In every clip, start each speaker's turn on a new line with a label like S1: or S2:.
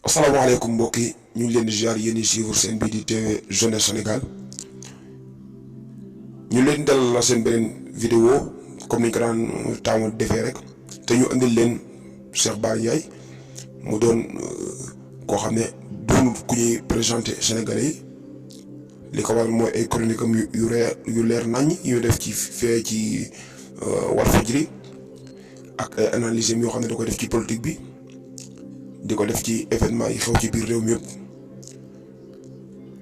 S1: asalaamaaleykum mbokk yi ñu ngi leen di ziar yéen ñi suivre seen bii di TV Jeunesse Sénégal ñu leen dalal la seen beneen vidéo comme ni ñu ko daan taamu defee rek te ñu andil leen Cheikh Bara Ndiaye mu doon koo xam ne doon ku ñuy présenté Sénégalais yi li ko waral mooy ay chronique am yu leer nañ yu def ci fee ci Walfadjri ak ay analyse yoo xam ne da koy def ci politique bi. di ko def ci événement yi xew ci biir réew mi yëpp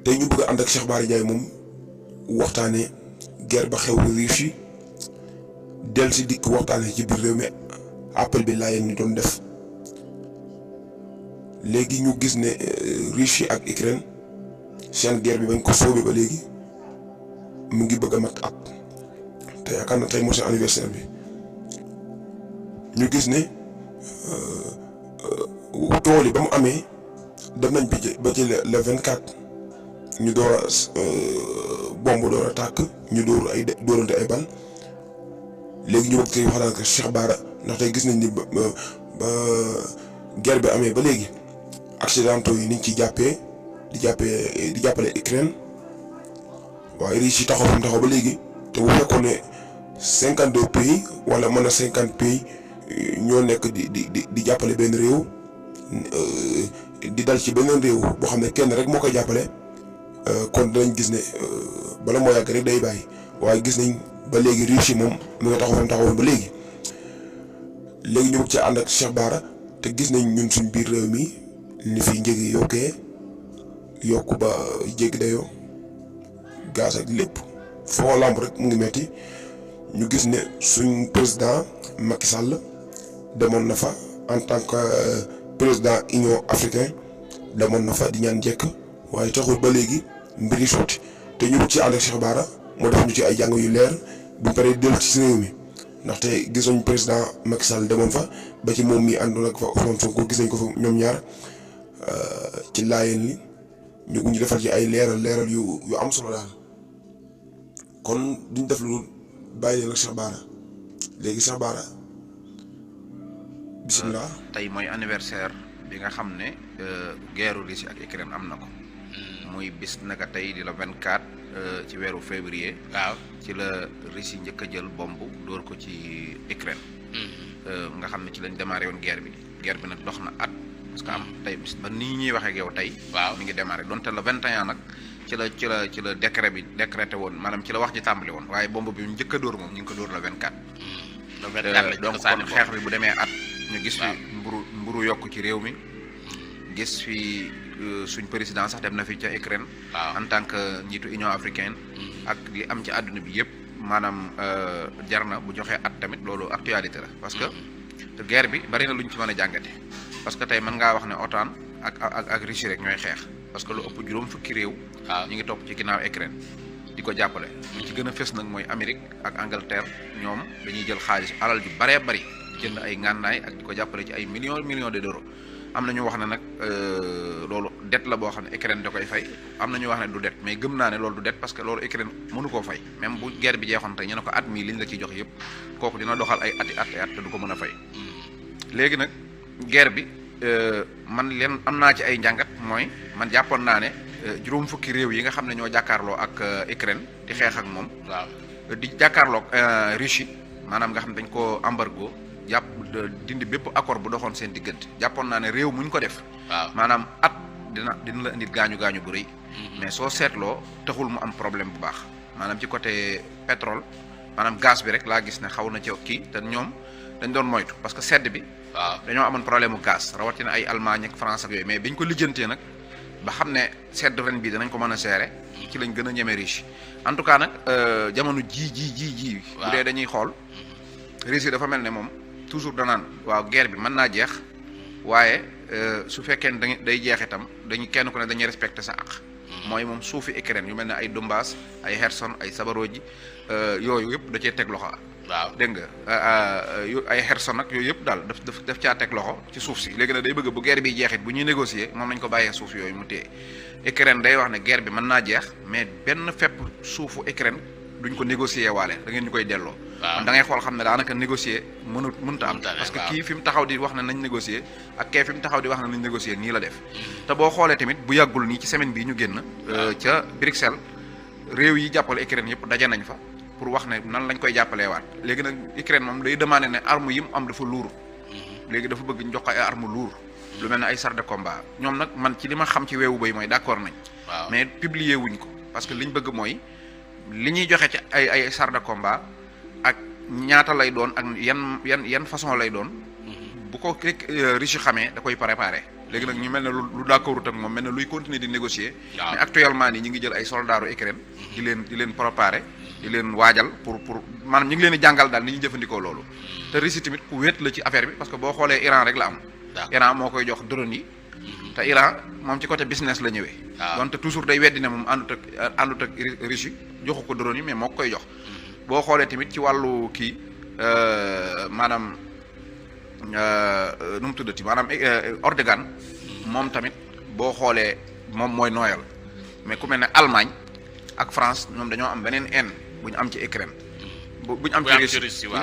S1: tey ñu bëgg a ànd ak Cheikh Bara Ndiaye moom waxtaanee guerre ba xew Russie del si dikk waxtaanee ci biir réew mi appel bi laa yéen ni doon def léegi ñu gis ne Russie ak Ukraine seen guerre bi bañ ko soobee ba léegi mu ngi bëgg a mat at te yaakaar na tey moo seen anniversaire bi ñu gis ne tool yi ba mu amee dem nañ ba ci le 24 ñu door a bomb door a tàkk ñu dóorante ay bal léegi ñu bëgg tey wax daanaka Cheikh Bara ndax tey gis nañ ni ba guerre bi amee ba léegi accidentaux yi niñ ci jàppee di jàppale Ukraine waaye Russie taxaw fa mu taxaw ba léegi te bu fekkoon ne 52 pays wala mën na 50 pays ñoo nekk di jàppale benn réew. di dal ci beneen réew boo xam ne kenn rek moo koy jàppale kon dinañ gis ne bala moo yàgg rek day bàyyi waaye gis nañ ba léegi Russie moom mu ngi taxawoon ba léegi ñu bëgg ci ànd ak Cheikh Bara te gis nañ ñun suñ biir réew mi ni fi njëg yi yokku ba jéggi dayoo gaz ak lépp foo lamb rek mu ngi metti ñu gis ne suñ président Macky Sall demoon na fa en tant que président Union africaine demoon na fa di ñaan njëkk waaye taxul ba léegi mbiri sotti te ñu ci ànd ak Cheikh Bara moo def ñu ci ay jàng yu leer buñ paree dellu ci réew mi ndaxte gis nañ président Macky Sall demoon fa ba ci moom mi àndoon ak fa Ousmane Sonko gis nañ ko fa ñoom ñaar ci laayeen li ñu defal ci ay leeral yu am solo daal kon duñ def lu bàyyi leen ak Cheikh Bara léegi Cheikh Bara bisimilah.
S2: tey mooy anniversaire bi nga xam ne guerre Russie ak Ukraine am na ko. muy bis naka tey di la 24 ci weeru février.
S3: waaw
S2: ci la Russie njëkk a jël bomb dóor ko ci Ukraine. nga xam ne ci lañ démarré woon guerre bi nag dox na at. parce que am tey bis ba nii ñuy waxee ak yow tey. waaw mi ngi démarré donte le 21 nag ci la décret bi décrété woon maanaam ci la wax ji tàmbali woon waaye bomb bi ñu njëkk a dóor moom ñu ngi ko dóor le 24.
S3: le 24
S2: donc kon xeex bi bu demee at. ñu gis fi mburu yokk ci réew mi gis fi suñ président sax dem na fi ca Ukraine en tant que njiitu Union africaine ak li am ci àdduna bi yëpp maanaam jar na bu joxee at tamit loolu actualité la parce que guerre bi bari na lu ñu ci mën a jàngate parce que tey mën ngaa wax ne OTAN ak Russie rek ñooy xeex parce que lu ëpp juróom fukki réew ñu ngi topp ci ginnaaw Ukraine di ko jàppale li ci gën a fës nag mooy Amérique ak Angleterre ñoom dañuy jël xaalis alal ju baree bari jënd ay ngànnaay ak di ko jàppale ci ay millions d'euros am na ñu wax ne nag loolu dette la boo xam ne Ukraine da koy fay am na ñu wax ne du dette mais gëm naa ne loolu du dette parce que loolu Ukraine mënu koo fay même bu guerre bi jeexoon tey ñu ne ko at mii liñ la ciy jox yëpp kooku dina doxal ay at te du ko mën a fay. léegi nag guerre bi man leen am naa ci ay njàngat mooy man jàppoon naa ne juróom fukki réew yi nga xam ne ñoo jàkkaarloo ak Ukraine di xeex ak moom. waaw di jàkkaarloo ak Russie maanaam nga xam ne dañ koo embargo. jàpp dindi bépp accord bu doxoon seen diggante jàppoon naa ne réew muñ ko def. waaw maanaam at dina la indi gaañu bu rëy. mais soo seetloo taxul mu am problème bu baax maanaam ci côté pétrole maanaam gaz bi rek laa gis ne xaw na ci kii te ñoom dañ doon moytu parce que sedd bi. waaw dañoo amoon problème mu gaz rawatina ay Allemagne ak France ak yooyu mais biñ ko lijjantee nag ba xam ne sedd ren bi danañ ko mën a seere ci lañ gën a ñeme riche en tout cas nag jamono ji. bu dee dañuy xool Russie dafa mel ne moom. toujours danaan waaw guerre bi mën naa jeex waaye su fekkee ne day jeex itam kenn ku ne dañuy respecté sa àq. mooy moom suufi Ukraine yu mel ne ay Donbass ay Kherson ay Zaporojhye yooyu yëpp da cee teg loxo. waaw dégg nga ay Kherson ak yooyu yëpp daal daf caa teg loxo ci suuf si léegi nag day bëgg bu guerre bi jeexit bu ñuy négocier moom nañ ko bàyyee suuf yooyu mu téye Ukraine day wax ne guerre bi mën naa jeex mais benn fépp suufu Ukraine duñ ko négocier waale da ngeen ñu koy delloo. kon da ngay xool xam ne daanaka négocier mënta am parce que kii fi mu taxaw di wax ne nañ négocier ak kee fi mu taxaw di wax ne nañ négocier nii la def te boo xoolee tamit bu yàggul nii ci semaine bii ñu génn ca Bruxelles réew yi jàppale Ukraine yëpp daje nañ fa pour wax ne nan lañ koy jàppalee waat léegi nag Ukraine moom day demandé ne arme yi mu am dafa luur léegi dafa bëgg ñu jox ko ay arme lourd lu mel ne ay chars de combat ñoom nag man ci li ma xam ci weewu bay mooy d'accord nañ mais publier wuñ ko parce que liñ bëgg mooy li ñuy joxe ci ay chars de combat ak ñaata lay doon ak yan façon lay doon bu ko Russie xamee da koy préparer léegi nag ñu mel ne lu d'accordut ak moom mel ne luy continuer di négocier mais actuellement nii ñu ngi jël ay soldats Ukraine di leen préparer di leen waajal pour maanaam ñu ngi leen di jàngal daal ni ñuy jëfandikoo loolu te Russie tamit ku wéet la ci affaire bi parce que boo xoolee Iran rek la am Iran moo koy jox drone yi te Iran moom ci côté business la ñëwee donte toujours day weddi ne moom àndut ak Russie joxu ko drone yi mais moo koy jox boo xoolee tamit ci wàllu kii maanaam nu mu tuddati maanaam Erdogan moom tamit boo xoolee moom mooy nooyal mais ku mel ne Allemagne ak France ñoom dañoo am beneen haine bu ñu am ci Ukraine bu ñu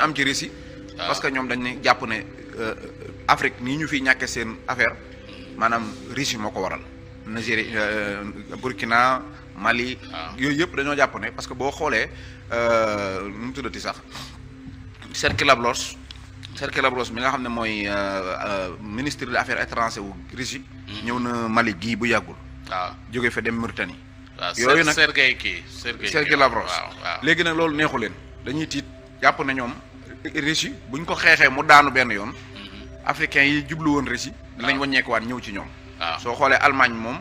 S2: am ci Russie parce que ñoom dañ ne jàpp ne Afrique nii ñu fiy ñàkkee seen affaire maanaam Russie moo ko waral Nigeria Burkina Mali yooyu yëpp dañoo jàpp ne parce que boo xoolee nu mu tuddati sax Serge Labros mi nga xam ne mooy ministre des affaires étrangères wu Russie ñëw na Mali gii bu yàggul jóge fa dem Mauritanie yooyu nag Serge Labros léegi nag loolu neexu leen dañuy tiit jàpp na ñoom Russie buñ ko xeexee mu daanu benn yoon africains yi jublu woon Russie dinañ wàññeekuwaat ñëw ci ñoom soo xoolee Allemagne moom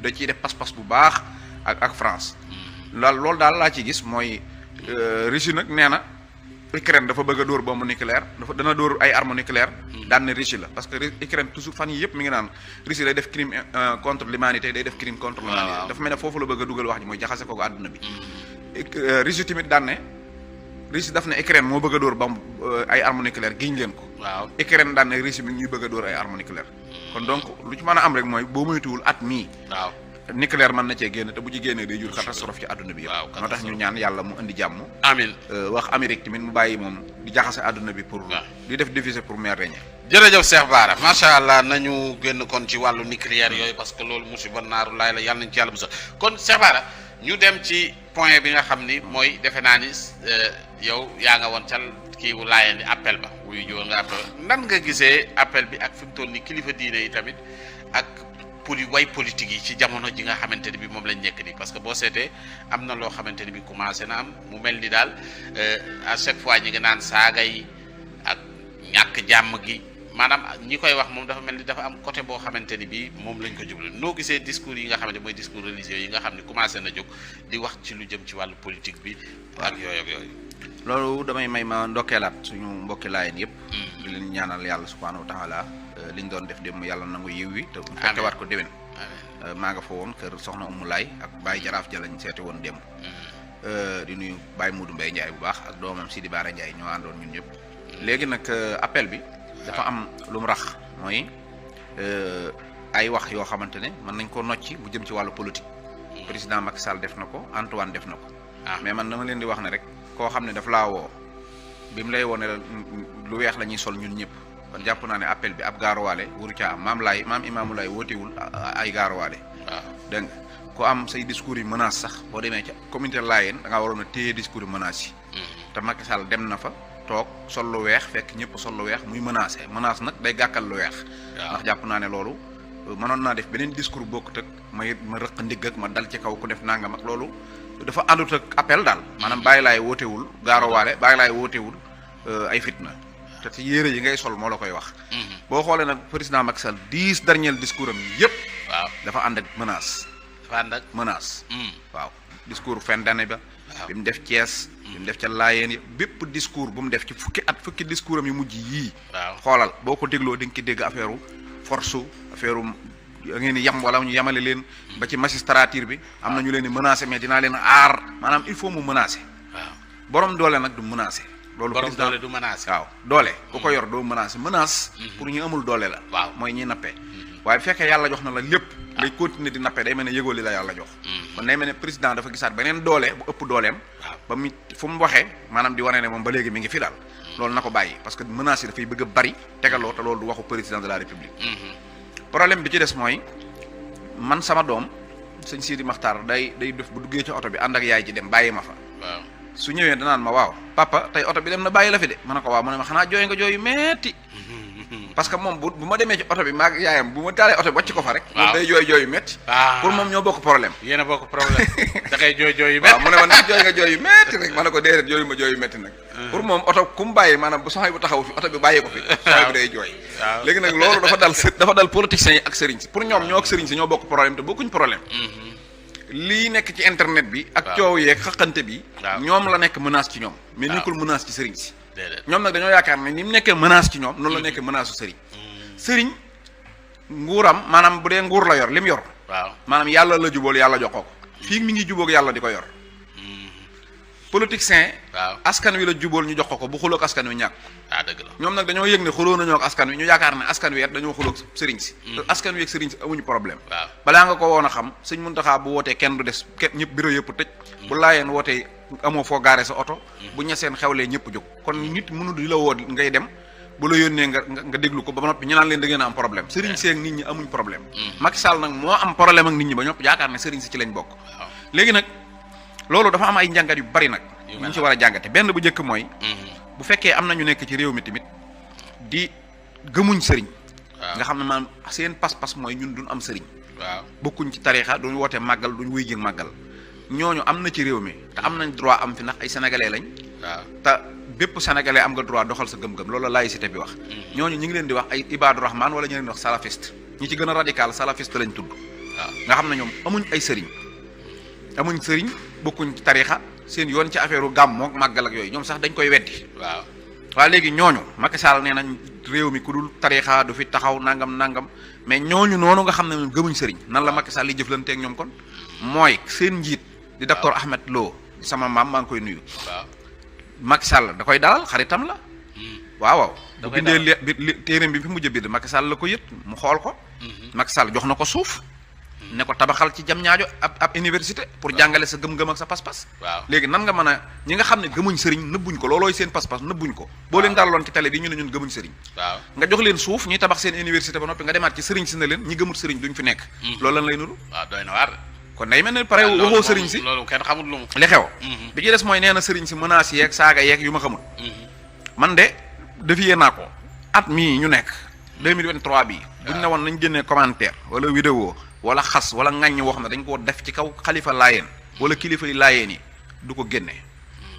S2: da ciy def pas-pas bu baax ak France loolu daal laa ci gis mooy Russie nag nee na Ukraine dafa bëgg a dóor bombe nucléaire dana dóor ay arme nucléaire daan ne Russie la parce que Ukraine toujours fan yi yëpp mi ngi naan Russie day def crime contre l'humanité day def crime contre l'humanité dafa mel ne foofu la bëgg a dugal wax ji mooy jaxase ko àdduna bi Russie tamit daan ne Russie daf ne Ukraine moo bëgg a dóor bombe ay arme nucléaire giñ leen ko Ukraine daan ne Russie mi ñuy bëgg a dóor ay arme nucléaire kon donc lu ci mën a am rek mooy boo moytuwul at mii nucléaire mën na cee génn te bu ci génnee day jur catastrophe ci àdduna bi yëpp moo tax ñu ñaan yàlla mu indi jàmm
S3: amiin
S2: wax Amérique tamit mu bàyyi moom di jaxase àdduna bi pour di def diviser pour mieux régner
S3: jërëjëf Cheikh Bara macha allah nañu génn kon ci wàllu nucléaire yooyu parce que loolu musiba naaru laay la yàlla nañ ci yàlla musal kon Cheikh Bara ñu dem ci point bi nga xam ni mooy defe naa ni yow yaa nga woon cal kii wu laayeen di appel ba wuyu jowoon nga appel nan nga gisee appel bi ak fi mu toll ni kilifa diine yi tamit ak way politique yi ci jamono ji nga xamante ni bi moom lañ nekk nii parce que boo seetee am na loo xamante ni bi commencé na am mu mel ni daal à chaque fois ñi nga naan saaga yi ak ñàkk jàmm gi maanaam ñi koy wax moom dafa mel ni dafa am côté boo xamante ni bi moom lañ ko jublu noo gisee discours yi nga xamante mooy discours religieux yi nga xam ne commencé na jóg di wax ci lu jëm ci wàllu politique bi ak yooyu
S2: loolu damay may ma ndokkeelaat suñu mbokki laayeen yëpp di leen ñaanal yàlla subhaanahu wa taala liñ doon def dem yàlla nangu yiw wi te mu fekkewaat ko déwén maa nga fa woon kër soxna Umu Laay ak Baye Jaraaf ja lañ seete woon démb di nuyu Baye Modou Mbaye Ndiaye bu baax ak doomam Sidi Baara Ndiaye ñoo àndoon ñun ñëpp léegi nag appel bi dafa am lu mu rax mooy ay wax yoo xamante ne mën nañ ko nocci bu jëm ci wàllu politique président Macky Sall def na ko Antoine def na ko mais man dama leen di wax ne rek koo xam ne daf laa woo bi mu lay wone lu weex la ñuy sol ñun ñëpp kon jàpp naa ne appel bi ab gaaruwaale wuru caa am maam Imaamu Laay wootewul ay gaaruwaale dégg nga ku am say discours yi menace sax boo demee ca communauté Laayeen da ngaa waroon a téye discours yi menace yi te Macky Sall dem na fa toog sol lu weex fekk ñëpp sol lu weex muy menace nag day gàkkal lu weex ndax jàpp naa ne loolu mënoon naa def beneen discours bokkut ak ma rëq ndigg ak ma dal ci kaw ku def nangam ak loolu dafa àndut ak appel daal maanaam Baye Laay wootewul gaaruwaale Baye Laay wootewul ay fitna te ci yére yi ngay sol moo la koy wax boo xoolee nag président Macky Sall 10 dernier discours am yëpp dafa ànd ak menace waaw discours fin d'année ba bi mu def Thiès bi mu def ca Laayeen yi bépp discours bu mu def ci fukki discours am yu mujj yii xoolal boo ko dégloo di nga ci dégg affaire force affaire ngeen di yam wala ñu yamale leen ba ci magistrature bi am na ñu leen di menacer mais dinaa leen aar maanaam il faut mu menacer borom doole nag du menacer loolu
S3: borom doole du menacer
S2: waaw doole ku ko yor doo menacer menace pour ñu amul doole la mooy ñi nappee waaye bu fekkee yàlla jox na la lépp ngay continuer di nappee day mel ne yëgoo li la yàlla jox kon day mel ne président dafa gisaat beneen doole bu ëpp dooleem ba mu fu mu waxee maanaam di wane ne moom ba léegi mi ngi fi daal loolu na ko bàyyi parce que menaces yi dafay bëgg a bari tegaloo te loolu du waxu président de la république problème bi ci des mooy man sama doom sëñ Sidi Maxtaar day def bu duggee ci oto bi ànd ak yaay ji dem bàyyi ma fa su ñëwee danaan ma waaw papa tey oto bi dem na bàyyi la fi de ma ne ko waaw mu ne ma xanaa jooy nga jooy yu metti parce que moom bu ma demee ci oto bi maag yaayam bu ma taalee oto bi wàcc ko fa rek moom day jooy yu metti pour moom ñoo bokk problème
S3: yéen a bokk problème da ngay jooy yu metti
S2: waaw mu ne ma ndax jooy nga jooy yu metti rek ma ne ko déedéet jooyu ma jooy yu metti nag pour moom oto ku mu bàyyi maanaam bu soxay bu taxaw fi oto bi bàyyi ko fi soxay bi day jooy léegi nag loolu dafa dal politiciens yi ak sëriñ si pour ñoom ñoo ak sëriñ si ñoo bokk problème te bokkuñ problème lii nekk ci internet bi ak coow yeeg xaqante bi ñoom la nekk menace ci ñoom mais nekkul menace ci sëriñ si ñoom nag dañoo yaakaar ne ni mu nekkee menace ci ñoom noonu la nekkee menace su sëriñ nguuram maanaam bu dee nguur la yor li mu yor maanaam yàlla la jubóol yàlla jox ko fii mi ngi jubóog yàlla di ko yor politicien askan wi la jubóol ñu jox ko bu xuloog askan wi ñàkk
S3: dëgg la
S2: ñoom nag dañoo yëg ne xuloo nañoo ak askan wi ñu yaakaar ne askan wi et dañoo xuloog sëriñ si askan wi ak sëriñ si amuñu problème balaa nga ko woon a xam sëñ Muntaxa bu wootee kenn du des kenn ñëpp bureau yëpp tëj bu laayeen wootee amoo foo gaare sa oto bu ñeseen xewlee ñëpp jóg kon nit mënu di la woo ngay dem bu la yónnee nga déglu ko ba noppi ñu naan leen da ngeen a am problème sëriñ si ak nit ñi amuñ problème Macky Sall nag moo am problème ak nit ñi ba ñopp yaakaar ne sëriñ si ci lañ bokk léegi nag loolu dafa am ay njàngat yu bari nag ñu ci war a jàngate benn bu njëkk mooy bu fekkee am na ñu nekk ci réew mi tamit di gëmuñ sëriñ nga xam ne maanaam seen pas-pas mooy ñun duñ am sëriñ bokkuñ ci tariixa duñ woote màggal duñ wuy jëg màggal ñooñu am na ci réew mi te am nañ droit am fi ndax ay sénégalais lañ te bépp sénégalais am nga droit doxal sa gëm-gëm loolu la laïcité bi wax ñooñu ñu ngi leen di wax ay ibaadu rahman wala ñu leen di wax salafiste ñi ci gën a radical salafiste lañ tudd nga xam ne ñoom amuñ ay sëriñ bokkuñ ci tariixa seen yoon ci affaire u gàmm mook màggal ak yooyu ñoom sax dañ koy weddi waaw léegi ñooñu Macky Sall nee nañ réew mi ku dul tariixa du fi taxaw nangam mais ñooñu noonu nga xam ne gëmuñ sëriñ nan la Macky Sall li jëflanteeg ñoom kon mooy seen njiit di docteur Ahmed Lo sama maam maa ngi koy nuyu Macky Sall da koy dalal xaritam la waaw bu bindee téeréem bi fi mujj a bind Macky Sall la ko yët mu xool ko Macky Sall jox na ko suuf ne ko tabaxal ci jam ñaajo ab université pour jàngale sa gëm-gëm ak sa pas-pas léegi nan nga mën a ñi nga xam ne gëmuñ sëriñ nëbbuñ ko loolooy seen pas-pas nëbbuñ ko boo leen dalaloon ci télé bi ñu ne ñun gëmuñ sëriñ nga jox leen suuf ñuy tabax seen université ba noppi nga demaat ci sëriñ si ne leen ñi gëmul sëriñ duñ fi nekk loolu lan lay nuru
S3: doy na waar
S2: kon day mel ne pare waxoo sëriñ si
S3: loolu kenn xamul lu mu
S2: li xew bi ci des mooy nee na sëriñ si menaces yeeg saaga yeeg yu ma xamul man de defiyee naa ko at mii ñu nekk 2023 bi buñ ne woon nañ génnee commentaire wala vidéo wala xas wala ŋàññ woo xam ne dañ koo def ci kaw xalifa laayeen wala kilifa yi laayeen yi du ko génne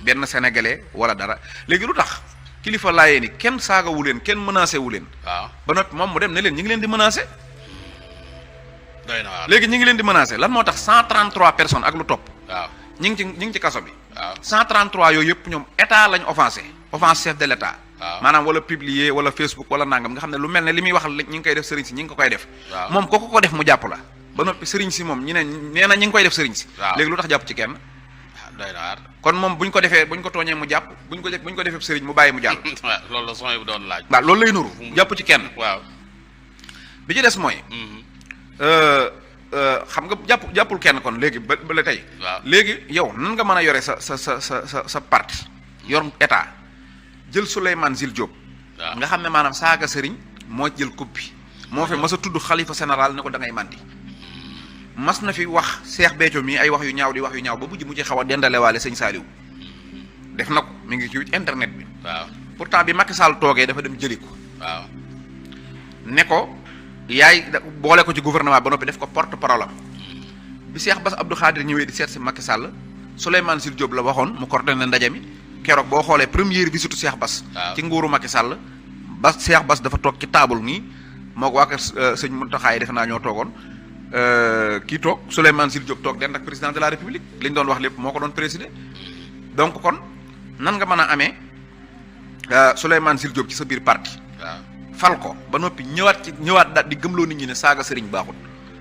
S2: benn sénégalais wala dara léegi lu tax kilifa laayeen yi kenn saagawu leen kenn menacé wu leen ba noppi moom mu dem ne leen ñi ngi leen di menacé léegi ñi ngi leen di menacé lan moo tax 133 personnes ak lu topp ñi ngi ci kaso bi 133 yooyu yëpp ñoom état lañ offensé chef de l'état maanaam wala publier wala Facebook wala nangam nga xam ne lu mel ne li muy wax ñi ngi koy def sëriñ si ñi ngi ko koy def moom kooku ko def mu jàpp la ba noppi sëriñ si moom ñi ne nee na ñi ngi koy def sëriñ si léegi lu tax jàpp ci kenn kon moom buñ ko defee buñ ko tooñee mu jàpp buñ ko defee sëriñ mu bàyyi mu jàll
S3: loolu la sooy bu doon laaj
S2: waaw loolu lay nuru jàpp ci kenn bi ci des mooy xam nga jàppul kenn kon léegi ba la tey léegi yow nan nga mën a yore sa parti yor état jël Souleymane Jules Diop nga xam ne maanaam saaga sëriñ moo jël coupe bi moo fi mas a tudd xalifa général ne ko da ngay màndi mas na fi wax Cheikh Béthio mi ay wax yu ñaaw di wax yu ñaaw ba mujj mu ci xaw a dendalewaale sëñ Saliou def na ko mi ngi ci internet bi pourtant bi Macky Sall toogee dafa dem jëli ko ne ko yaay boole ko ci gouvernement ba noppi def ko porte parole am bi Cheikh Bass Abdou Khadir ñëwee di seet si Macky Sall Souleymane Jules Diop la waxoon mu coordonné ndaje mi keroog boo xoolee première visite Cheikh Bass ci nguuru Macky Sall Cheikh Bass dafa toog ci table nii moo ko waa kër sëñ Mountakha defe naa ñoo toogoon kii toog Souleymane Jules Diop toog den ak président de la République li ñu doon wax lépp moo ko doon présider donc kon nan nga mën a amee Souleymane Jules Diop ci sa biir parti fal ko ba noppi ñëwaat daal di gëmloo nit ñi ne saaga sëriñ baaxut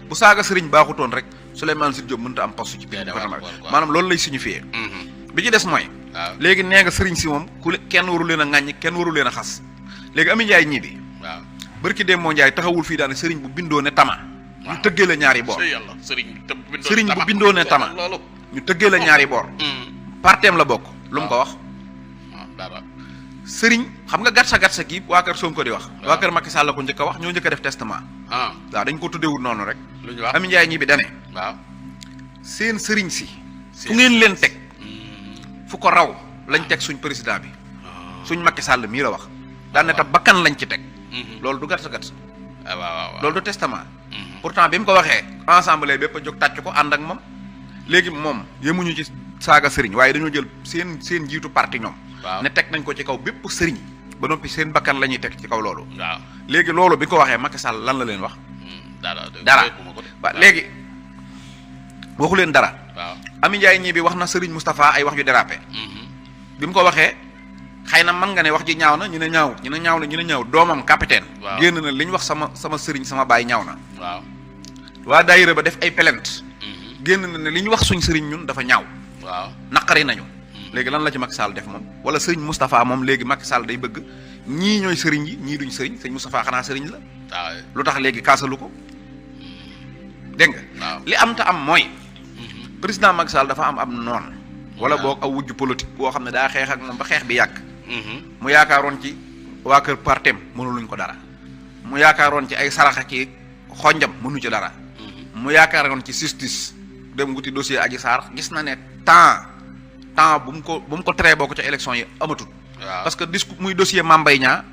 S2: bu saaga sëriñ baaxutoon rek Souleymane Jules Diop mënta am poste ci biir gouvernement maanaam loolu lay signifier bi ci des mooy léegi nee nga sëriñ si moom kenn waru leen a ŋàññi kenn waru leen a xas léegi Amy Ndiaye ñii bi bërki dem moo Ndiaye taxawul fii daane sëriñ bu bindoo ne tama ñu tëggee la ñaari boor
S3: yàlla
S2: sëriñ bu bindoo ne tama ñu tëggee la ñaari boor parteem la bokk lu mu ko wax sëriñ xam nga gatsa kii waa kër Sonko di wax waa kër Macky Sall la ko njëkk a wax ñoo njëkk a def testament waaw dañ ko tuddewul noonu rek
S3: lu ñu wax
S2: Ami Njaay ñi bi dane
S3: waaw
S2: seen sëriñ si fu ngeen leen teg fu ko raw lañ teg suñ président bi suñ Macky Sall mii la wax daan ne tam bakkan lañ ci teg loolu du gatsa
S3: waaw
S2: loolu du testament pourtant bi mu ko waxee ensemble bépp a jóg tàcc ko ànd ak moom léegi moom yemuñu ci saaga sëriñ waaye dañoo jël seen jiitu parti ñoom ne teg nañ ko ci kaw bépp sëriñ ba noppi seen bakkan la ñuy teg ci kaw loolu
S3: waaw
S2: léegi loolu bi ko waxee Macky Sall lan la leen wax
S3: dara
S2: waaw léegi waxu leen dara
S3: waaw
S2: Ami Njaay ñii bi wax na sëriñ Moustapha ay wax yu dérapé bi mu ko waxee xëy na mën nga ne wax ji ñaaw na ñu ne ñaaw doomam capitaine génn na li ñu wax sama sëriñ sama baay ñaaw na
S3: waaw
S2: waa daayira ba def ay plainte génn na ne li ñu wax suñ sëriñ ñun dafa ñaaw
S3: waaw
S2: naqari nañu léegi lan la ci Macky Sall def moom wala sëriñ Moustapha moom léegi Macky Sall day bëgg ñii ñooy sëriñ yi ñii duñ sëriñ sëriñ Moustapha xanaa sëriñ la lu tax léegi kaasalu ko dégg nga li am ta am mooy président Macky Sall dafa am noon wala boog aw wujj politique boo xam ne daa xeex ak moom ba xeex bi yàgg mu yaakaaroon ci waa kër partem mënuluñ ko dara mu yaakaaroon ci ay saraxa ki xonjam mënu ci dara mu yaakaaroon ci justice dem wuti dossier Adji Sarr gis na ne temps bu mu ko teree bokk ca élection yi amatul parce que muy dossier Mame Mbaye Niang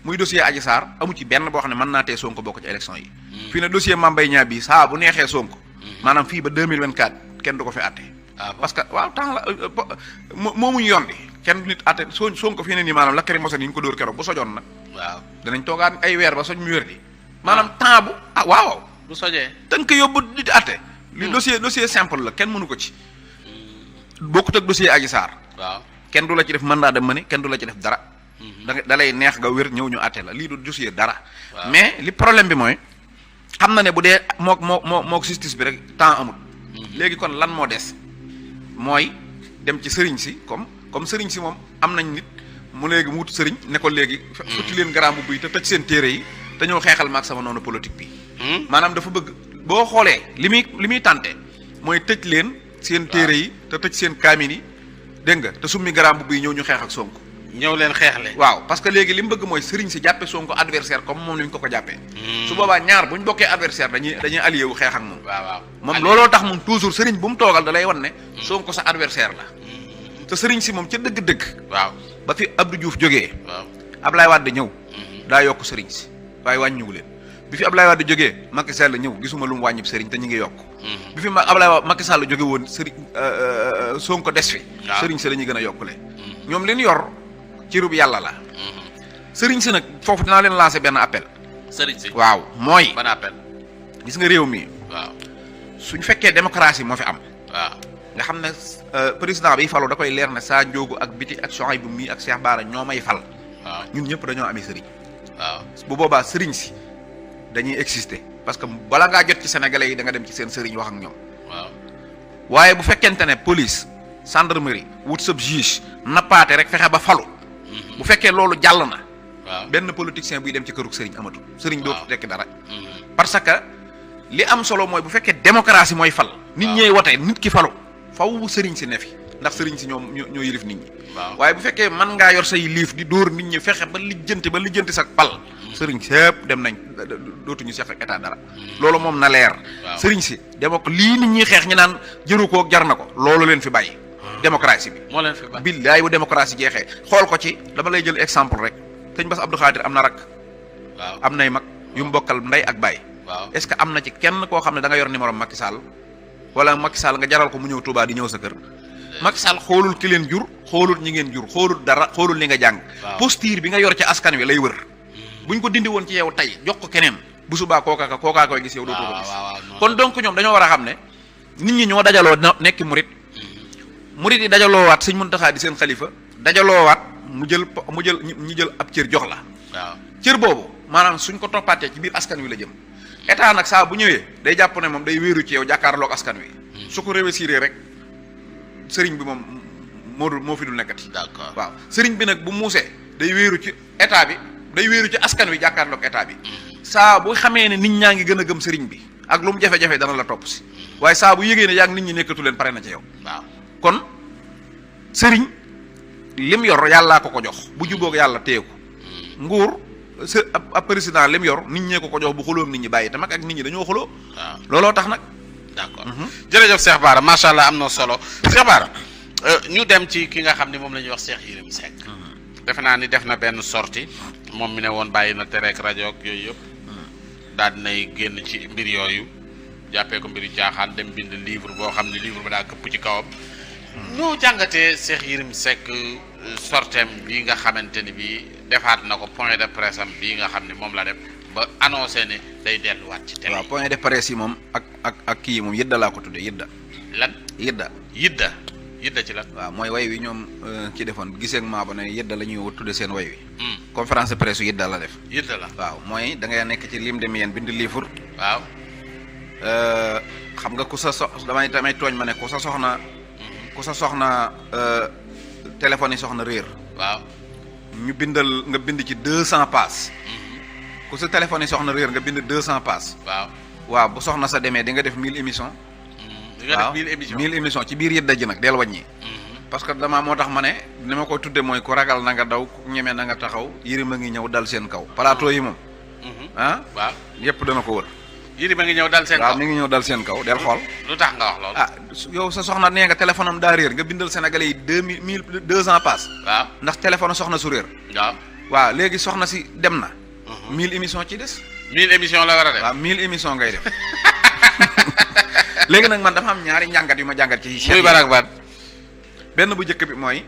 S2: muy dossier Adji Sarr amu ci benn boo xam ne mën naa tee Sonko bokk ci élection yi fii ne dossier Mame Mbaye Niang bii saa bu neexee Sonko maanaam fii ba 2024 kenn du ko fi àtte parce que waaw temps la moomuñu yoon bi kenn nit àtte Sonko fii ne nii maanaam la këri mosa ni ñu ko dóor keroog bu sojoon nag
S3: waaw
S2: danañ toogaat ay weer ba soj mu wér di maanaam temps bu waaw
S3: bu sojee
S2: tënk yóbbu nit àtte li dossier simple la kenn mënu ko ci bokkut ak dossier Adji Sarr
S3: waaw
S2: kenn du la ci def mandat de mener kenn du la ci def dara da lay neex nga wér ñëw ñu àtte la lii du dossier dara mais li problème bi mooy xam na ne bu dee mook justice bi rek temps amul léegi kon lan moo des mooy dem ci sëriñ si comme sëriñ si moom am nañ nit mu léegi mu wut sëriñ ne ko léegi futti leen garaam bu buy te tëj seen téere yi te ñëw xeexal maag sama noonu politique bi maanaam dafa bëgg boo xoolee li muy tànte mooy tëj leen seen téere yi te tëj seen kaamin yi dégg nga te summi garaam bu buy ñëw ñu xeex ak Sonko
S3: ñëw leen xeexle
S2: waaw parce que léegi li mu bëgg mooy sëriñ si jàppe Sonko adversaire comme moom li ñu ko jàppee su boobaa ñaar bu ñu bokkee adversaire dañuy allié wu xeex ak moom moom looloo tax moom toujours sëriñ bu mu toogal da lay wan ne Sonko sa adversaire la te sëriñ si moom ca dëgg-dëgg
S3: waaw
S2: ba fi Abdou Diouf jógee
S3: waaw
S2: Ablaye Wade ñëw daa yokk sëriñ si waaye wàññiwu leen bi fi Ablaye Wade jógee Macky Sall ñëw gisuma lu mu wàññib sëriñ te ñu ngi yokk bi fi Macky Sall jóge woon sëriñ Sonko des fi sëriñ si la ñuy gën a yokkule ñoom leen yor ci rub yàlla la sëriñ si nag foofu dinaa leen lancer benn appel
S3: sëriñ si
S2: waaw mooy
S3: ban appel
S2: gis nga réew mi
S3: waaw
S2: suñ fekkee démocratie moo fi am
S3: waaw
S2: nga xam ne président bi falu da koy leer ne saa njóogu ak biti ak Souhaïbou mii ak Cheikh Bara ñoo may fal
S3: waaw
S2: ñun ñëpp dañoo amee sëriñ
S3: waaw
S2: bu boobaa sëriñ si dañuy exister parce que bala ngaa jot ci sénégalais yi da nga dem ci seen sëriñ wax ak ñoom
S3: waaw
S2: waaye bu fekkente ne police gendarmerie wut sab juge nappaate rek fexe ba falu bu fekkee loolu jàll na
S3: waaw
S2: benn politicien buy dem ci kërug sëriñ amatul sëriñ dootu tekki dara parce que li am solo mooy bu fekkee démocratie mooy fal nit ñee wote nit ki falu faw sëriñ si ne fi ndax sëriñ si ñoom ñoo yilif nit ñi waaye bu fekkee mën ngaa yor say liif di dóor nit ñi fexe ba lijjanti sa pal sëriñ si yëpp dem nañ dootuñu seq ak état dara loolu moom na leer sëriñ si lii nit ñi xeex ñi naan jëru ko jar na ko loolu leen fi bàyyi démocratie bi
S3: moo leen fi bàyyi
S2: billaay bu démocratie jeexee xool ko ci dama lay jël exemple rek sëñ Bass Abdou Khadir am na rak
S3: waaw
S2: am nay mag yu mu bokkal ndey ak baay est-ce que am na ci kenn koo xam ne da nga yor numéro Macky Sall wala Macky Sall nga jaral ko mu ñëw Touba di ñëw sa kër Macky Sall xoolul ki leen jur xoolul ñi ngeen jur xoolul dara xoolul li nga jàng posture bi nga yor ci askan wi lay wër buñ ko dindi woon ci yow tey jox ko keneen bu subaa kookaa koy gis yow dootoo ko gis kon donc ñoom dañoo war a xam ne nit ñi ñoo dajaloo nekki murit yi dajaloowaat sëñ Muntaxa di seen xalifa dajaloowaat ñu jël ab cër jox la
S3: waaw
S2: cër boobu maanaam suñ ko toppaatee ci biir askan wi la jëm état nag saa bu ñëwee day jàpp ne moom day wéeru ci yow jàkkaarloog askan wi su ko réussir rek sëriñ bi moom moo fi dul nekkati
S3: d'accord
S2: waaw sëriñ bi nag bu muusee day wéeru ci état bi day wéeru ci askan wi jàkkaarloog état bi saa bu xamee ne nit ñaa ngi gën a gëm sëriñ bi ak lu mu jafe-jafe dana la topp si waaye saa bu yëgee ne yaa ngi nit ñi nekkatu leen pare na ci yow.
S3: waaw
S2: kon sëriñ lim yor yàllaa ko jox bu jubóog yàlla téye ko nguur ab président lim yor nit ñee ko jox bu xulóom nit ñi bàyyi te mag ak nit ñi dañoo xuloo.
S3: waaw
S2: looloo tax nag.
S3: d'accord jërëjëf Cheikh Bara macha allah am na solo Cheikh Bara ñu dem ci ki nga xam ne moom la ñuy wax Cheikh Yérim Seck. defe naa ni def na benn sortie moom mi ne woon bàyyi na tereek rajo ak yooyu yëpp. daal dinay génn ci mbir yooyu jàppee ko mbiru caaxaan dem bind livre boo xam ne livre ba daa këpp ci kawam. noo jàngatee Cheikh Yérim Seck sortem bii nga xamante ni bii defaat na ko point de presse am bii nga xam ne moom la def ba annoncé ne day delluwaat ci télé.
S2: waaw point de presse yi moom ak kii yi moom yëdda laa ko tuddee yëdda.
S3: lan yidda ci lan.
S2: waaw mooy way wi ñoom ci defoon gisee ak maa ba ne yëdda la ñuy tudde seen way wi. conférence de presse yëdda la def.
S3: yidda la
S2: waaw mooy da ngay nekk ci lim dem yéen bind livre.
S3: waaw.
S2: xam nga ku sa damay tooñ ma ne ku sa soxna. ku sa soxna téléphone yi soxna réer.
S3: waaw.
S2: ñu nga bind ci 200 pages. ku sa téléphone yi soxna réer nga bind 200 pages. waaw bu soxna sa demee di nga def 1000 émissions.
S3: di nga def
S2: 1000 émissions ci biir yëdda ji nag del wàññi. parce que moo tax ma ne ni ma koy tudde mooy ku ragal na nga daw ku ñeme na nga taxaw Yérim a ngi ñëw dal seen kaw plateau yi moom.
S3: waaw
S2: yëpp dana ko wër.
S3: Yérim a ngi ñëw dal seen kaw
S2: waaw mi ngi ñëw dal seen kaw del xool.
S3: lu tax nga wax loolu.
S2: yow sa soxna nee nga téléphone am daa réer nga bindal Sénégalais yi 200 pages.
S3: waaw
S2: ndax téléphone soxna su réer. waaw léegi soxna si dem na. 1000 émissions ci des.
S3: 1000 émissions la war a def.
S2: waaw 1000 émissions ngay def. léegi nag man dafa am ñaari njàngat yu ma jàngat ci.
S3: muy barak baat.
S2: benn bu njëkk bi mooy.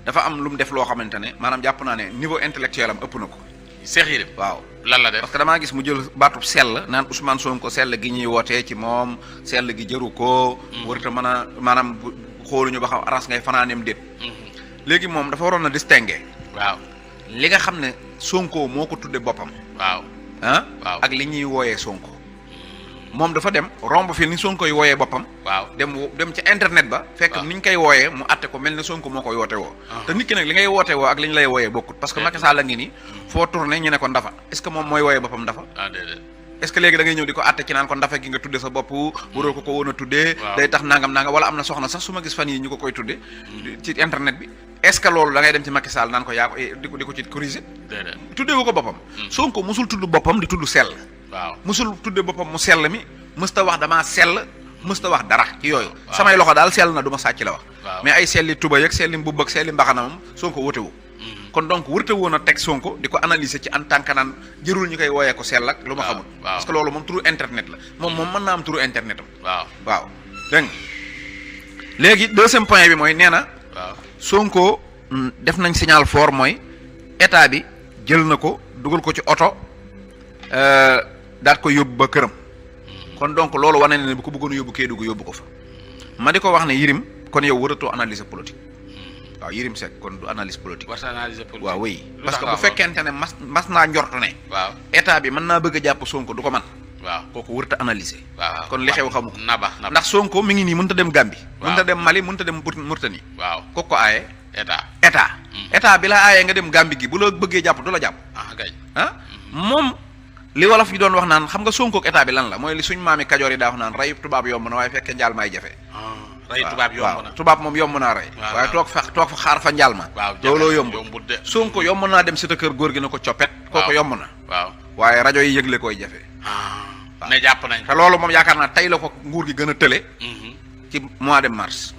S2: dafa am lu mu def loo xamante ne maanaam jàpp naa ne niveau intellectuel am ëpp na ko.
S3: Cheikh Yérim
S2: waaw
S3: lan la def
S2: parce que damaa gis mu jël baatub sell naan Ousmane Sonko sell gi ñuy wootee ci moom sell gi jëru ko. warut a mën a maanaam xooluñu ba xam aras ngay fanaaneem déet. léegi moom dafa waroon a distinguer.
S3: waaw
S2: li nga xam ne Sonko moo ko tudde boppam.
S3: waaw waaw
S2: ak li ñuy wooyee Sonko. moom dafa dem romb fi ni Sonko yi wooyee boppam.
S3: waaw
S2: dem ca internet ba. fekk ni ñu koy wooyee mu atte ko mel ne Sonko moo koy woote woo. te nit ki nag li ngay woote woo ak li ñu lay wooyee bokkut. parce que Macky Sall la ngi ni foo tourné ñu ne ko ndafa est ce que moom mooy wooyee boppam ndafa.
S3: déedéet.
S2: est ce que léegi da ngay ñëw di ko atte ci naan ko ndafa gi nga tudde sa bopp. waroo ko woon a tuddee. day tax nangam wala am na soxna sax su ma gis fan yi ñu ko koy tudde ci internet bi. est ce que loolu da ngay dem ci Macky Sall naan ko yaa ko di ko ci corriger.
S3: déedéet
S2: tuddee ko boppam. Sonko musul tudd boppam di tudd sell.
S3: waaw
S2: musul tudde boppam mu sell mi mësta wax damaa sell mësta wax dara ci yooyu. samay loxo daal sell na du ma sàcc la wax. mais ay selli tuba yeeg selli mbubb ak selli mbaxana moom Sonko wute wu. kon donc wërte woon a teg Sonko di ko analyser ci en tant que naan jërul ñu koy wooyee ko sell ak lu ma xamul. parce que loolu moom turu internet la moom mën naa am turu internet am. waaw dégg nga léegi deuxième point bi mooy nee na. Sonko def nañ signal fort mooy état bi jël na ko dugal ko ci oto daat ko yóbbu ba këram. kon donc loolu wane na ne bu ko bëggoon yóbbu Kédougou yóbbu ko fa ma di ko wax ne Yérim kon yow waratoo analyser politique waaw Yérim Seck kon du analyse politique.
S3: warta analyser politique
S2: waaw oui parce que bu fekkente ne mas naa njortu ne.
S3: waaw
S2: état bi mën naa bëgg a jàpp Sonko du ko man
S3: waaw
S2: kooku warta analyser.
S3: waaw
S2: kon li xew xamu ko.
S3: naba
S2: ndax Sonko mi ngi nii mënut a dem Gambie.
S3: waaw
S2: mënut a dem Mali mënut a dem Mauritanie.
S3: waaw
S2: kooku ko aaye.
S3: état.
S2: état bi la aayee nga dem Gambie gi bu la bëggee jàpp du la jàpp. moom. li wolof yi doon wax naan xam nga Sonko ak état bi lan la mooy li suñ maami Kajoor yi daa wax naan rayu tubaab yomb na waaye fekkee njaal maay jafe.
S3: rayu tubaab yomb na
S2: tubaab moom yomb naa rey. waaye toog fa xaar fa njaal ma. looloo yomb Sonko yomb naa dem si ta kër góor gi na ko coppet. kooku yomb na. waaye rajo yi yëgle koy jafe.
S3: ne jàpp nañ
S2: te loolu moom yaakaar naa tey la ko nguur gi gën a tële. ci mois de mars.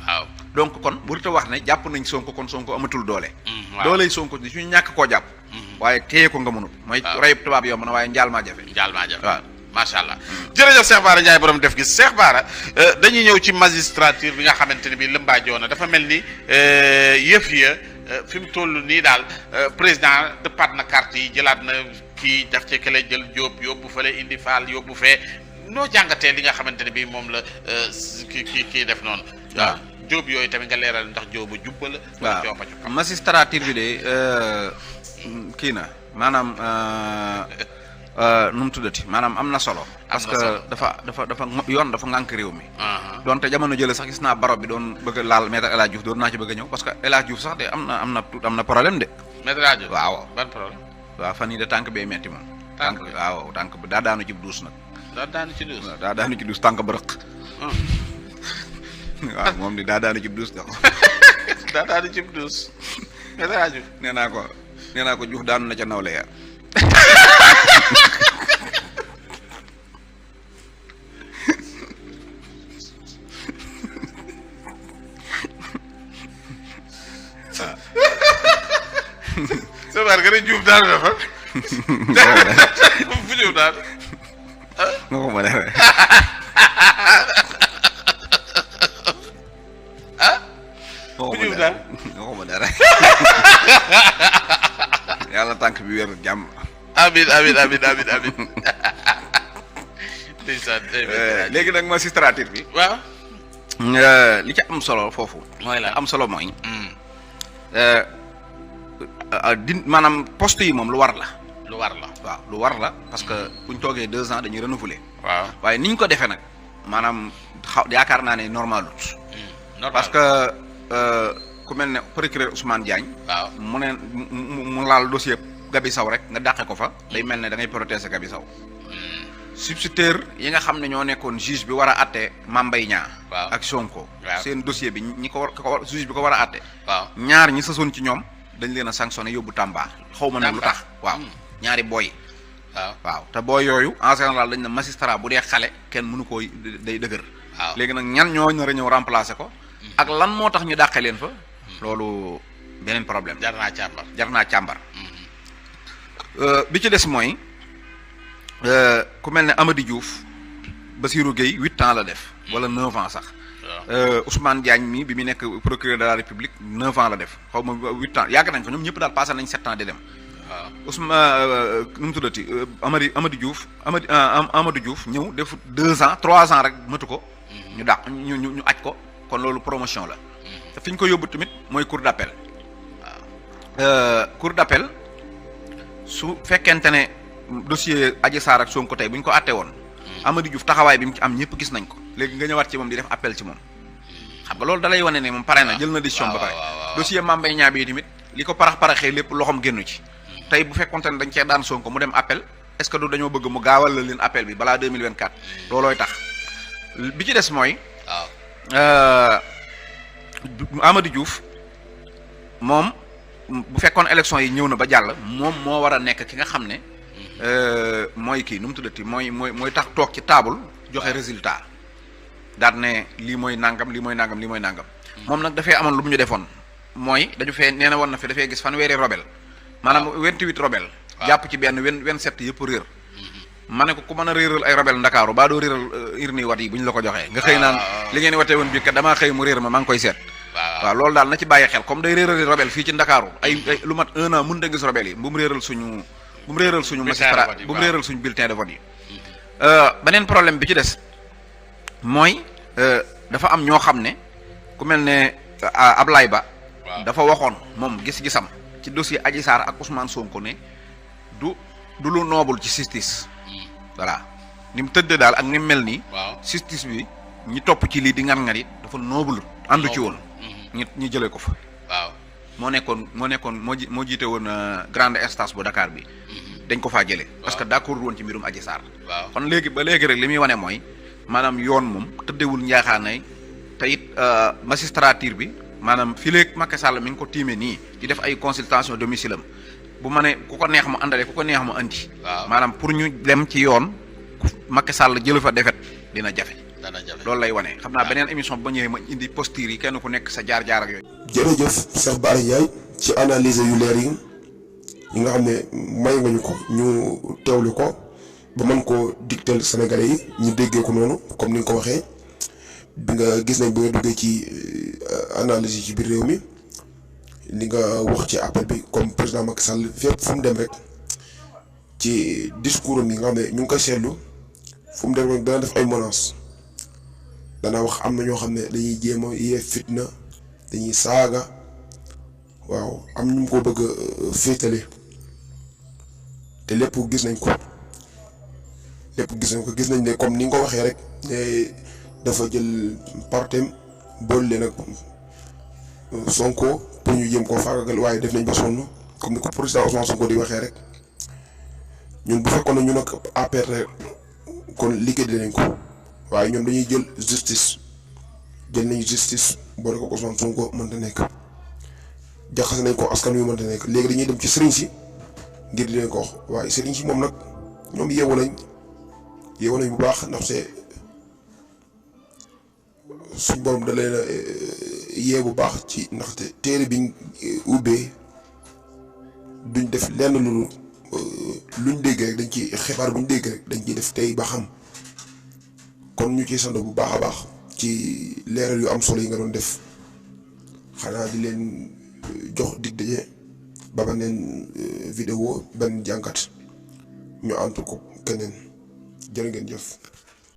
S2: donc kon bu rita wax ne jàpp nañ Sonko kon Sonko amatul doole. dooley Sonko di suñu ñàkk koo jàpp. waaye téye ko nga mënut. mooy rayub tubaab yomb na waaye njaal maa jafe.
S3: waaw macha allah. jërëjëf Cheikh Bara Ndiaye borom def gis Cheikh Bara dañuy ñëw ci magistrature bi nga xamante ne bii lëmbaajoo na dafa mel ni yëf ya fi mu toll nii daal président dëppaat na carte yi jëlaat na kii daf ci kële jël Jóob yóbbu fële indi Faal yóbbu fee noo jàngatee li nga xamante ne bii moom la kii def noonu. waaw Jóob yooyu tamit nga leeral ndax Jóobu jubba la.
S2: waaw magistrature bi de kii na maanaam nu mu tuddati maanaam am na solo. parce que dafa yoon dafa ngànk réew mi. donte jamono jële sax gis naa baro bi doon bëgg a laal maître El Hadj Diouf doon naa ci bëgg a ñëw parce que El Hadj Diouf sax de am na problème de.
S3: maître El Hadj Diouf
S2: waaw
S3: ban problème.
S2: waaw fan yii de tànk bee metti moom. tànk waaw tànk bi daa daanu ci duus nag.
S3: daa daanu ci duus.
S2: daa daanu ci duus tànk ba rëq. waaw moom di daa daanu ci duus nga ko.
S3: daa daanu ci duus.
S2: nee naa ko Diouf daanu na ca nawle ya.
S3: Sabar nga ne Diouf daanu na fa. fu Diouf daanu.
S2: nga ko ma dara.
S3: fu Diouf daanu.
S2: nga ko ma dara. yàlla tànk bi wér jàmm.
S3: amin. ndeysaan.
S2: léegi nag magistrature bi.
S3: waaw.
S2: li ci am solo foofu.
S3: mooy la
S2: am solo mooy. maanaam poste yi moom lu war la. waaw lu war la parce que buñ toogee 2 ans dañuy renouveler.
S3: waaw
S2: waaye niñ ko defee nag maanaam yaakaar naa ne normalut
S3: normal
S2: parce que ku mel ne procureur Ousmane Diagne.
S3: waaw
S2: mu ne mu laal dossier Gabi Sow rek nga dàqe ko fa. day mel ne da ngay protéger Gabi Sow. substituteur yi nga xam ne ñoo nekkoon juge bi war a àtte Mame Mbaye Niang.
S3: waaw
S2: ak Sonko.
S3: waaw
S2: seen dossier bi ñi ko war juge bi ko war a àtte.
S3: waaw
S2: ñaar ñi sësoon ci ñoom dañ leen a sanctionné yóbbu Tamba. xaw ma ne lu tax waaw ñaari booy. waaw te booy yooyu en général dañ ne magistrat bu dee xale kenn mënu koo day dëgër.
S3: waaw
S2: léegi nag ñan ñoo nar a ñëw remplacer ko. ak lan moo tax ñu dàqe leen fa. loolu beneen problème.
S3: jar naa càmbar.
S2: bi ci des mooy ku mel ne Amady Diouf Bassirou Gueye 8 ans la def. wala 9 ans sax. Ousmane Diagne mi bi mu nekk procureur de la République 9 ans la def xaw ma 8 ans yàgg nañ ko ñoom ñëpp daal passé nañ 7 ans di dem.
S3: waaw
S2: Ousmane nu mu tuddati Amadou Diouf ñëw def 2 ans 3 ans rek matu ko. ñu dàq ñu aj ko kon loolu promotion la. te fi ñu ko yóbbu tamit mooy cour d'appel. cour d'appel su fekkente ne dossier Adji Sarr ak Sonko tey bu ñu ko àtte woon. Amadou Diouf taxawaay bi mu ci am ñëpp gis nañ ko. léegi nga ñëwaat ci moom di def appel ci moom. xam nga loolu dalay wane ne moom pare na jël na décision ba pare. dossier Mame Mbaye Niang bi tamit li ko paraxee lépp loxoom génnu ci. tey bu fekkonte ne dañ cee daan Sonko mu dem appel est-ce que du dañoo bëgg mu gaawal la leen appel bi balaa 2024. loolooy tax bi ci des mooy. Amadou Diouf moom bu fekkoon élection yi ñëw na ba jàll moom moo war a nekk ki nga xam ne. mooy kii nu mu tuddati mooy tax toog ci table joxe résultat daal ne lii mooy nangam lii mooy nangam lii mooy nangam. moom nag dafay amoon lu mu ñu defoon mooy dañu fee nee na woon na fi dafay gis fanweeri rebelle. maanaam 28 rebelle. jàpp ci benn 27 yëpp réer. ma ne ko ku mën a réeral ay rebelle Ndakaaru baa doo réeral urne wat yi bu ñu la ko joxee. nga xëy naan li ngeen watee woon bii kat damaa xëy mu réer ma maa ngi koy seet. waaw loolu daal na ci bàyyi xel comme day réerali rebelle fii ci Ndakaaru ay lu mat 1 an mënut a gis rebelle yi bu mu réeral suñu magistrat bu mu réeral suñu bulletin de vote yi. beneen problème bi ci des mooy dafa am ñoo xam ne ku mel ne Ablaye Ba. dafa waxoon moom gis-gisam ci dossier Adji Sarr ak Ousmane Sonko ne du lu noobul ci justice. voilà ni mu tëdd daal ak ni mu mel nii. justice bi ñi topp ci lii di ngar-ngari dafa noobul. àndu ci woon. ñi jëlee ko fa. waaw moo jiite woon grande instance bu Dakar bi. dañ ko faa jëlee. parce que d'accord woon ci mbirum Adji Sarr. kon léegi ba léegi rek li muy wane mooy maanaam yoon moom tëddewul njaaxaanay te it magistrature bi maanaam fileeg Macky Sall mi ngi ko tiime nii di def ay consultation domicile am bu ma ne ku ko neex mu àndale ku ko neex mu andi. maanaam pour ñu dem ci yoon Macky Sall jël fa defet dina jafe. loolu lay wane xam naa beneen émission ba ñëwee ma indi posture yi kenn ku nekk sa jaar-jaar ak yooyu.
S1: jërëjëf Cheikh Bara Ndiaye ci analyse yu leer yi nga xam ne may nga ñu ko ñu teewlu ko ba mën koo digtal Sénégalais yi ñu déggee ko noonu comme ni nga ko waxee bi nga gis nañ bi nga duggee ci analyse yi ci biir réew mi li nga wax ci appel bi comme président Macky Sall fépp fu mu dem rek ci discours am yi nga xam ne ñu ngi koy seetlu fu mu dem rek dana def ay menaces dana wax am na ñoo xam ne dañuy jéem a yee fitna dañuy saaga waaw am ñu ko bëgg a féetale te lépp gis nañ ko gis nañ ne comme ni nga ko waxee rek ne dafa jël partem bool leen ak Sonko pour ñu jéem koo faagagal waaye def nañ ba sonn comme ni ko président Ousmane Sonko di waxee rek ñun bu fekkoon ne ñun ak APR kon liggéey dinañ ko waaye ñoom dañuy jël nañu justice boole ko Ousmane Sonko mënta nekk jaxase nañ ko askan wi mënta nekk léegi dañuy dem ci sëriñ si ngir di leen ko wax waaye sëriñ si moom nag ñoom yeewu nañ bu baax ndax suñ borom da leen yee bu baax ci ndaxte téere biñ ubbee duñ def lenn lu luñ dégg rek dañ ci xibaar buñ dégg rek dañ ciy def tey ba xam kon ñu ciy sant bu baax a baax ci leeral yu am solo yi nga doon def xanaa di leen jox dig daje ba beneen vidéo benn jàngat ñu àntu ko keneen jërë ngeen jëf.